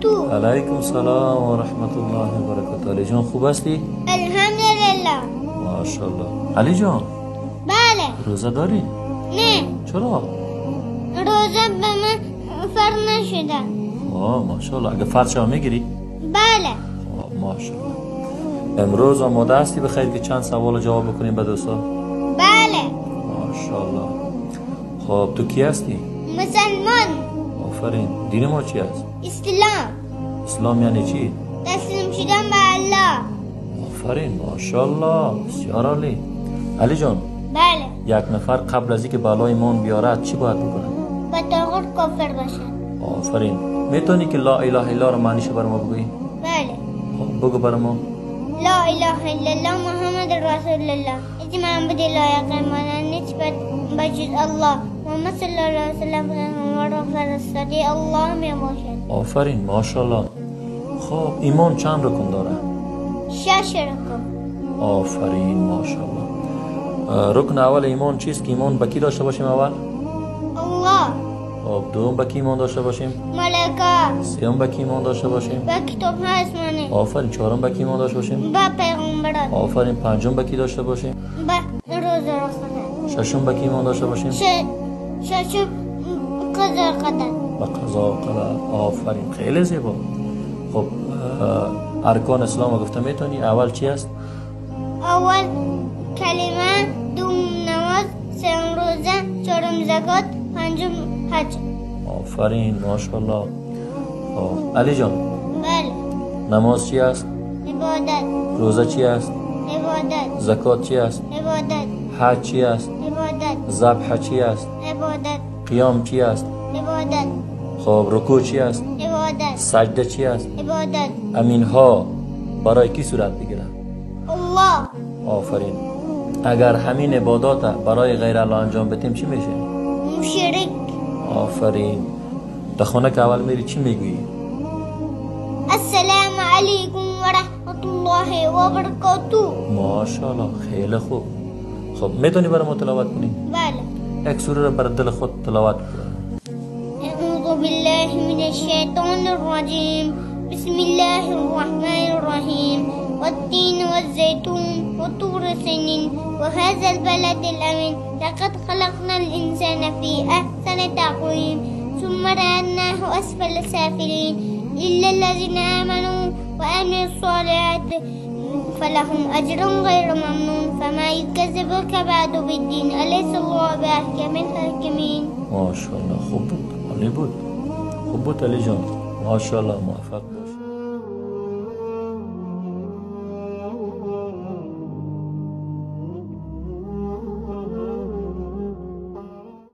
برکاته. علیکم سلام و رحمت الله و برکاته. علی جان خوب هستی؟ الحمدلله. ماشاءالله. علی جان. بله. روزه داری؟ نه. چرا؟ روزه به من فرض نشده. آه ماشاءالله. اگه فرض شما میگیری؟ بله. ماشاءالله. امروز آماده هستی بخیر که چند سوال جواب بکنیم به دوستا؟ بله. ماشاءالله. خب تو کی هستی؟ مسلمان. آفرین. دین ما چی است؟ اسلام. اسلام یعنی چی؟ تسلیم شدن به الله. آفرین ماشاءالله، بسیار عالی. علی جان. بله. یک نفر قبل از اینکه بالای ایمان بیارد چی باید بکنه؟ با طاغوت کافر باشه. آفرین. میتونی که لا اله الا رو معنیش بر ما بگویی؟ بله. خب بگو بر ما. لا اله الا الله محمد رسول الله. هیچ معبود لایق عبادت نیست بجز الله. محمد صلی الله علیه و سلم پیغمبر و فرستاده الله می باشد. آفرین ماشاءالله. خب ایمان چند رکن داره؟ 6 رکن. آفرین ماشاءالله. رکن اول ایمان چیست که ایمان به کی داشته باشیم اول؟ الله. خب دوم به کی ایمان داشته باشیم؟ ملائکه. سوم به کی ایمان داشته باشیم؟ به کتاب های آسمانی. آفرین. چهارم به کی ایمان داشته باشیم؟ به پیغمبران. آفرین. پنجم به کی داشته باشیم؟ به روز آخرت. ششم به کی ایمان داشته باشیم؟ ششم قضا قدر. به قضا قدر. آفرین خیلی زیبا. خب ارکان اسلام گفته میتونی؟ اول چی است؟ اول کلمه، دوم نماز، سوم روزه، چهارم زکات، پنجم حج. آفرین ماشاءالله. خب علی جان. بله. نماز چی است؟ عبادت. روزه چی است؟ عبادت. زکات چی است؟ عبادت. حج چی است؟ عبادت. ذبح چی است؟ عبادت. قیام چی است؟ عبادت. خب رکوع چی است؟ عبادت. سجده چی است؟ عبادت. امینها برای کی صورت بگیره؟ الله. آفرین. اگر همین عبادات برای غیر الله انجام بدیم چی میشه؟ مشرک. آفرین. در خانه که اول میری چی میگویی؟ السلام علیکم و رحمت الله و برکاته. ماشاءالله خیلی خوب. خب میتونی برای ما تلاوت کنی؟ بله. یک سوره را بر دل خود تلاوت کن. اعوذ بالله من الشیطان الرجیم. بسم الله الرحمن الرحیم. والتين والزيتون وطور سنين وهذا البلد الأمين. لقد خلقنا الإنسان في أحسن تقويم ثم رددناه أسفل سافلين إلا الذين آمنوا وعملوا الصالحات فلهم أجر غير ممنون. فما يكذبك بعد بالدين أليس الله بأحكم الحاكمين. ماشاءالله خوب بود، عالی بود، خوب بود علی جان، ماشاءالله موفق.